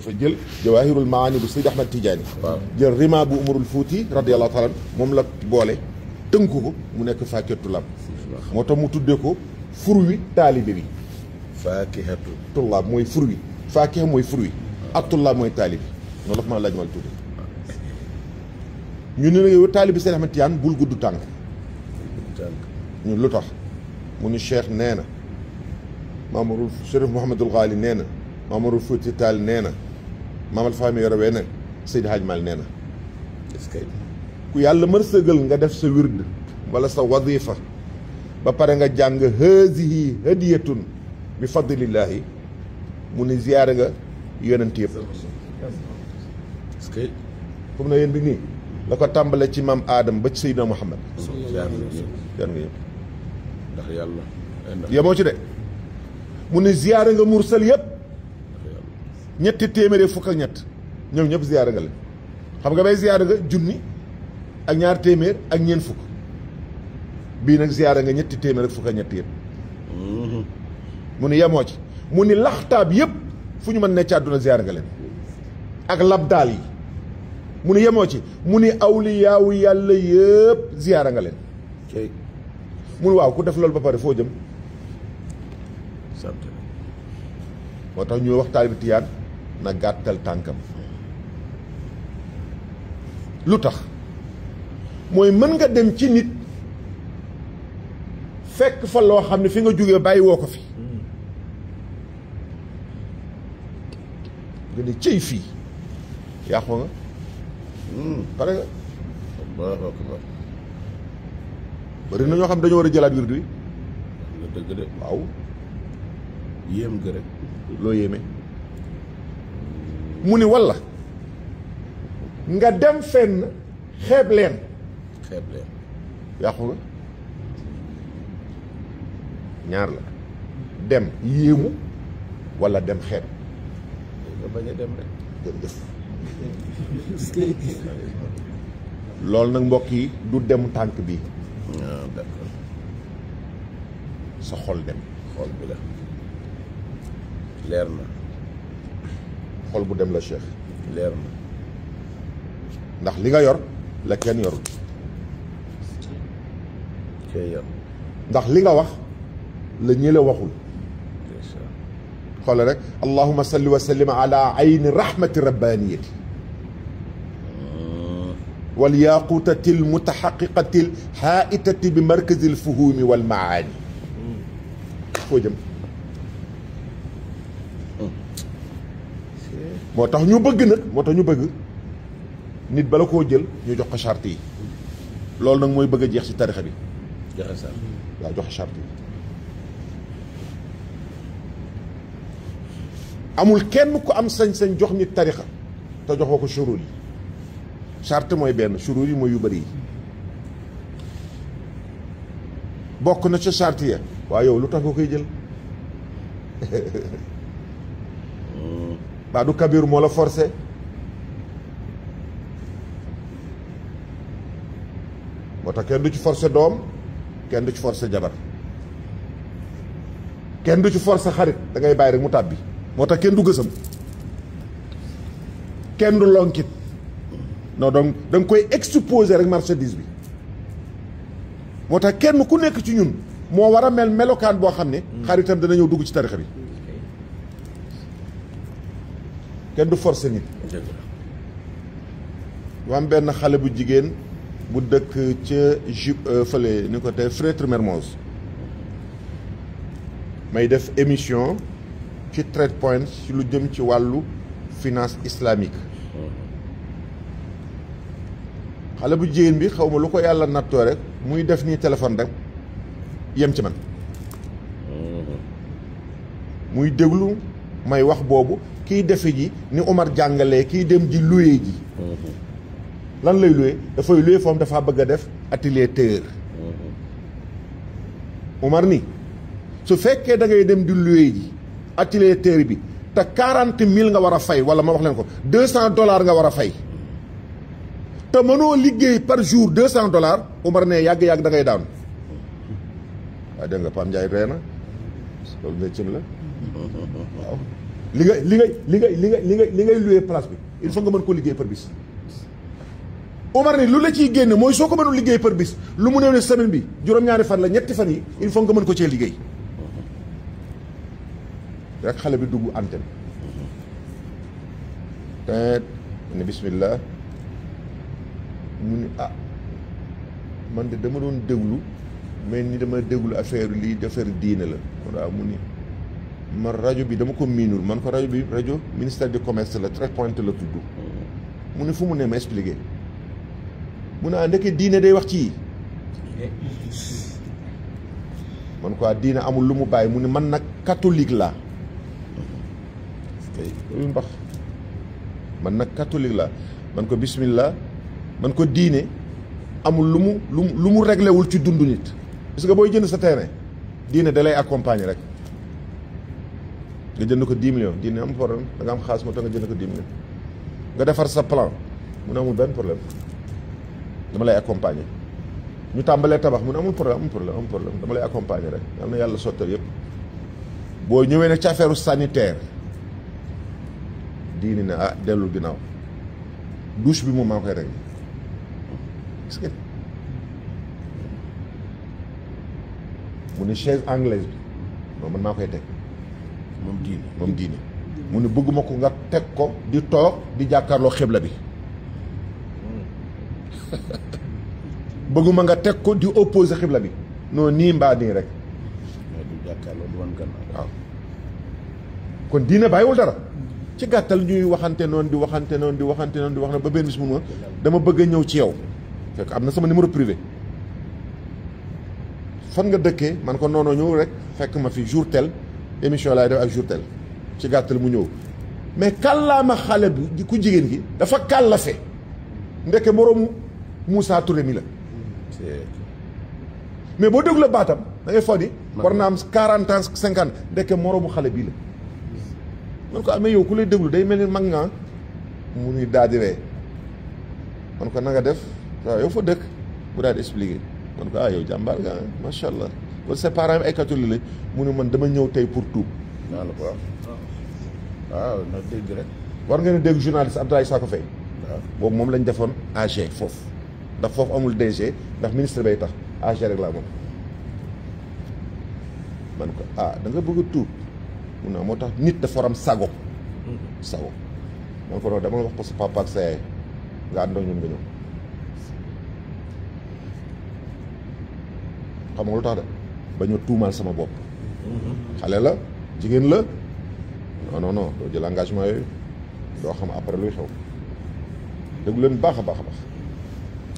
dafa jël Jawahirul Maani bu Seydi Ahmad Tidiane. jël Rima bu Umarul Fuuti radiyallahu taala moom la boole tënku ko mu nekk Faakihatu Tullaab. moo tax mu tuddee ko fruit taalibe bi. Faakihatu Tullaab mooy fruit. Faakiha mooy fruit. ak Tullaab mooy taalibe noonu la ko mën a laaj mal tuddee. ñu ne la yow taalibe Seydi Ahmad Tidiane bul gudd tànk. ñun lu tax mu ni Cheikh nee na Mamadou Chérif Mouhamadul Ghali nee na Mamadou Fouti Tall nee na Mamadou Fahmi Yorobee ne Seydi Hadj Mal nee na est-ce que ku yàlla mërsëgal nga def sa wird wala sa wadifa ba pare nga jàng hazihi hadiyatun bi fadlillahi mu ni ziyaare nga yonent yëpp est-ce que comme na yéen bi nii la ko tàmbale ci maam Adam ba ci Seydina Muhammad jaar nga yëpp ndax yàlla yemoo ci de mu ne ziyaare nga mursal yëpp ñetti téeméeri fukk ak ñett ñoom ñëpp ziyaare nga leen xam nga bay ziyaare nga junni ak ñaar téeméer ak ñeent fukk bii nag ziyaare nga ñetti téeméer ak fukk ak ñett yëpp mu ne yemoo ci mu ni laxtaab yëpp fu ñu mën ne ci àdduna ziyaare nga leen ak labdaal yi mu ni yemoo ci mu ni awliyaawu yàlla yëpp ziyaare nga leen mu ni waaw ku def loolu ba pare foo jëm sant moo tax ñuy wax taalibe Tijaan na gàttal tànkam lu tax mooy mën nga dem ci nit fekk fa loo xam ne fi nga jógee bàyyi woo ko fi nga ne cëy fii yàqu nga pare nga Allahu akbar bari na ñoo xam dañoo war a jëlaat wirdu wi nga dëgg de waaw yéem nga rek loo yéeme mu ni walla nga dem fenn xeeb leen xeeb leen yàqu nga ñaar la dem yéemu walla dem xeeb nga bañ a dem rek jërëjëf loolu nag mbokk yi du dem tànk bi waaw d'accord sa xol dem xool bi la leer na xol bu dem la Cheikh leer na ndax li nga yor la kenn yorul kay yor ndax li nga wax la ñële waxul xoole rek allahuma salli wa sallim ala ayni rahmati rabbaniyati wal yaqutati al mutahaqiqati al haitati bi markazi al fuhumi wal maani foo jëm moo tax ñu bëgg nag moo tax ñu bëgg nit bala koo jël ñu jox ko charte yi loolu nag mooy bëgg a jeex ci tarixa bi joxe sax waaw joxe charte yi amul kenn ku am sañ-sañ jox nit tarixa te joxoo ko shurut yi charte mooy benn shurut yi mooy yu bëri yi bokk na ca charte ya waaye yow lu tax nga koy jël baa du kabir moo la forcé moo tax kenn du ci forcé doom kenn du ci forcé jabar kenn du ci forcé xarit da ngay bàyyi rek mu tàbbi moo tax kenn du gësam kenn du lonkit non donc da nga koy exposer rek marchandise bi moo tax kenn ku nekk ci ñun moo war a mel melokaan boo xam ne xaritam dana ñëw dugg ci tarixa bi kenn du forcer nit mu am benn xale bu jigéen bu dëkk ca fële ni ko te Fenêtre Mermoz may def émission ci Trade Point ci lu jëm ci wàllu finance islamique xale bu jigéen bi xaw ma lu ko yàlla nattoo rek muy def nii téléphone rek yem ci man muy déglu may wax boobu kiy defe ji ni Omar jàngalee kiy dem ji loué ji lan lay loué dafay loué foom dafa bëgg a def atelier tailleur Omar ni su fekkee da ngay dem di loué ji atelier tailleur bi te 40 000 nga war a fay wala ma wax leen ko $200 nga war a fay te mënoo liggéey par jour $200 Omar ne yàgg-yàgg da ngay daanu waaye dégg nga Pam Ndiaye ree na loolu méccam la waaw li ngay loué place bi il faut nga mën ko liggéey par bis. Omar ni lu la ciy génn mooy soo ko mënul liggéey par bis lu mu néew ne semaine bi juróom-ñaari fan la ñetti fan yi il faut nga mën ko cee liggéey rek xale bi dugg antenne te ne bismillah mu ni ah man de dama doon déglu mais ni dama déglu affaire lii affaire diine la waaw mu ni man rajo bi dama ko miinul man ko rajo bi rajo ministère du commerce la très pointe la tudd mu ni fu mu ne ma expliqué mu ne ndeke diine day wax ci yi man quoi diine amul lu mu bàyyi mu ne man nag catholique laa loolu mbax man nag catholique laa man ko bismillah man ko diine amul lu mu réglé wul ci dundu nit parce que booy jënd sa terrain diine da lay accompagner rek nga jënd ko 10 millions diine am problème da nga am xaalis moo tax nga jënd ko 10 millions nga defar sa plan mu ne amul benn problème dama lay accompagner ñu tàmbalee tabax mu ne amul problème dama lay accompagner rek am na yàlla sottal yëpp boo ñëwee nag ci affaire sanitaire diini ne ah dellul ginnaaw douche bi moom maa koy rek gis nga mu ne chaise anglaise bi moom man maa koy teg moom diini mu ne bëgguma ko nga teg ko di toog di jàkkaarloo xibla bi bëgguma nga teg ko di opposé xibla bi non nii mbaa nii rek waaw kon diine bàyyiwul dara ci gàttal ñuy waxante noonu di wax na ba benn bis mun ma dama bëgg a ñëw ci yow fekk am na sama numéro privé fan nga dëkkee man ko noonu ñëw rek fekk ma fi jour tel émission laay def ak jour tel ci gàttal mu ñëw mais kàllaama xale bi ku jigéen gi dafa kàllafe ndeke moroomu Moussa Touré mi la mais boo déglu la baatam da ngay foog ni war naa am 40 ans 50 ndeke moroomu xale bii la man ko amee yow ku lay déglu day mel ni mag nga mu nuy daal di ree man ko na nga def waaw yow fa dëkk mu daal di expliqué man ko yow jàmbaar nga macha allah kon ses parents ay catholique lañ mu ne man dama ñëw tey pour tuub naa la ko waaw na dégg rek war nga ne dégg journaliste Abdoulaye Sakho Faye waaw boobu moom lañ defoon AG foofu ndax foofu amul DG ndax ministre bay tax AG rek laa moom man ko da nga bëgg a tuub mun naa moo tax nit dafa war am sago man ko noonu dama la wax ko sa papa ak sa yaay nga ànd ak ñun nga ñëw xam nga lu tax de ba ñu tuumaal sama bopp xale la jigéen la non doo jël engagement yooyu doo xam après luy xew déglu leen baax a baax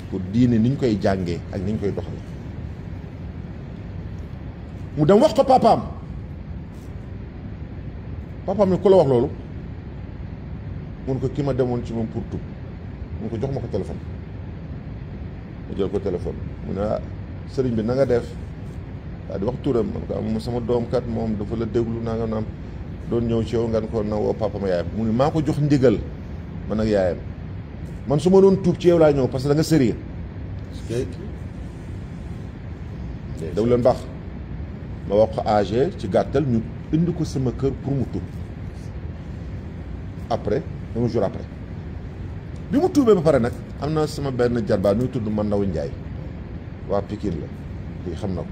pour diine ni ñu koy jàngee ak ni ñu koy doxale mu dem wax ko papaam ne ku la wax loolu mun ko ki ma demoon ci moom pour tub mun ko jox ma ko téléphone ma jël ko téléphone mu ne sëriñ bi na nga def waa di wax turam man ko am sama doom kat moom dafa la déglu naa nga naam doon ñëw ci yow nga ko na woo papa ma yaayam mu ne maa ko jox ndigal man ak yaayam man su ma doon tuub ci yow laa ñëw parce que da nga sérieux daw leen baax ma wax ko âgé ci gàttal ñu indi ko sama kër pour mu tuub après un jour après bi mu tuubee ba pare nag am na sama benn jarbaa nuy tudd man Ndaw Njaay waa Pikine la lii xam na ko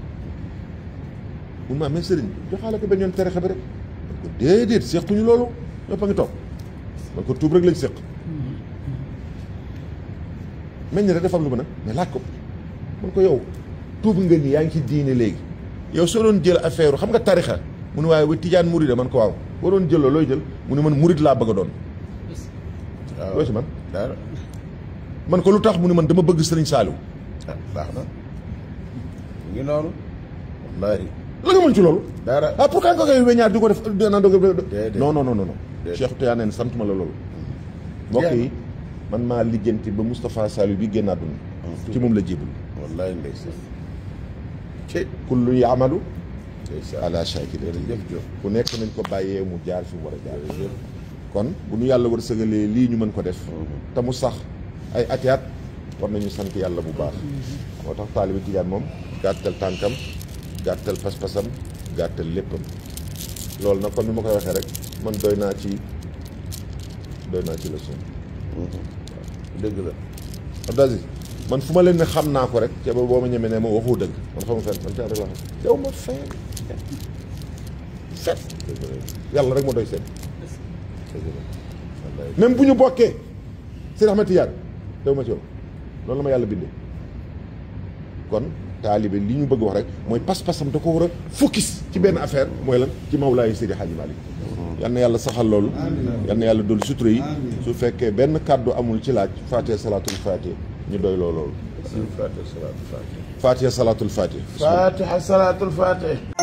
mun maa mais sëriñ joxaale ko benn yoon tere xabi rek man ko déedéet séquñu loolu ñëpp a ngi toog man ko tuub rek lañ séq mel ni rek dafa am lu ma ne mais laaj ko man ko yow tuub nga nii yaa ngi ci diine léegi yow soo doon jël affaire xam nga tarixa mu ne waaye ba tijaan murid man ko waaw boo doon jëloo looy jël mu ne man murid laa bëgg a doon waaw loo si man dara man ko lu tax mu ne man dama bëgg sëriñ Saliou baax na ngi noonu wallaahi la nga mën ci loolu dara pourquoi nga koy weñaar di ko def na dog déedéet non Cheikh Tidiane neen sant ma la loolu mbokk yi man maa lijjanti ba Moustapha Saliou bi génn àdduna ci moom la jébul wallaahi ndeysaan ci kullu yaamalu ndeysaan ala shakili jërëjëf Diop ku nekk nañ ko bàyyee mu jaar fi mu war a jaar kon bu ñu yàlla war sëgalee lii ñu mën ko def te mu sax ay atiat war nañu sant yàlla bu baax moo tax taalibe Tijaan moom gàttal tànkam gàttal pas-pasam gàttal léppam loolu nag kon ni ma koy waxee rek man doy naa ci leçon. dëgg la. Abdou Aziz man fu ma leen ne xam naa ko rek ca boo ma ñemee ne ma waxoo dëgg man xamu fenn man caa rek la xam yow ma fenn set yàlla rek ma doy set même bu ñu bokkee Seydi Ahmed Tidiane dew ma ci yow loolu la ma yàlla bindee kon taalibe li ñu bëgg wax rek mooy pas-pasam da ko war a focus ci benn affaire mooy lan ci Mawlaay Seydi Hadji Malick yal na yàlla saxal loolu yal na yàlla dolli sutura yi su fekkee benn kàddu amul ci laaj Fatiha salaatul Fatiha ñu doy loolu Fatiha salaatul Fatiha. Fatiha salaatul Fatiha. Fatiha salaatul Fatiha.